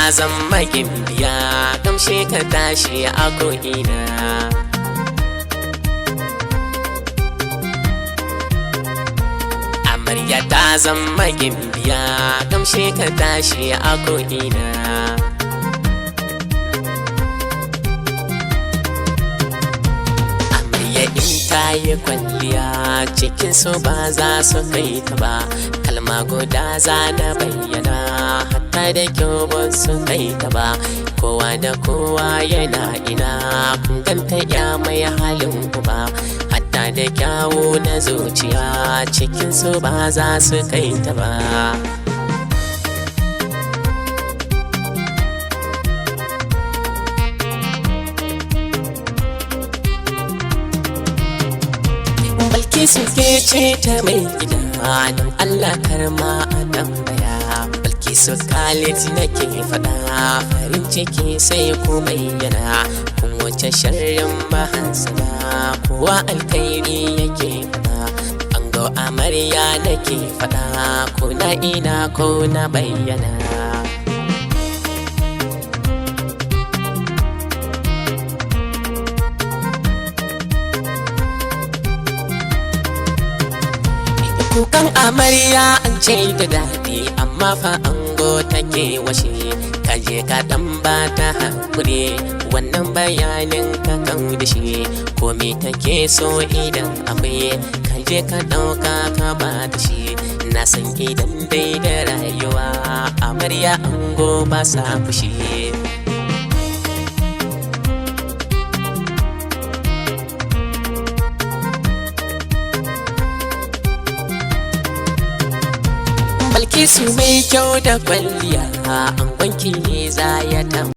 Ta zama gimbiya, kamshe ka tashi a ko'ina. Amarya ta zama gimbiya, kamshe ka tashi a ko'ina. Amarya in ta yi kwalliya, cikin su ba za su kai ta ba. Kalma guda za na bayyana, hatta da kyau ba su kai ta ba. Kowa da kowa yana ina, kun ganta ya mai halin uba. Hatta da kyawu na zuciya, cikin su ba za su kai ta ba. Balkisu ke ce ta mai gida, don Allah karma a tambaya. Balkisu Khalid nake faɗa, farin ciki sai ku bayyana. Kun wuce sharrin mahasada, kowa alkhairi yake faɗa. Ango amarya nake faɗa, ko na ina ko na bayyana. Kukan amarya an ce da daɗi, amma fa ango take washe. Ka je ka ɗan ba ta hakuri, wannan bayanin ka kau da shi. Komai take so idan akwai, ka je ka ɗauka ka ba ta shi. Na san idan dai da rayuwa, amarya ango ba sa fushi. Balkisu mai kyau da kwalliya, angonki ne za ya.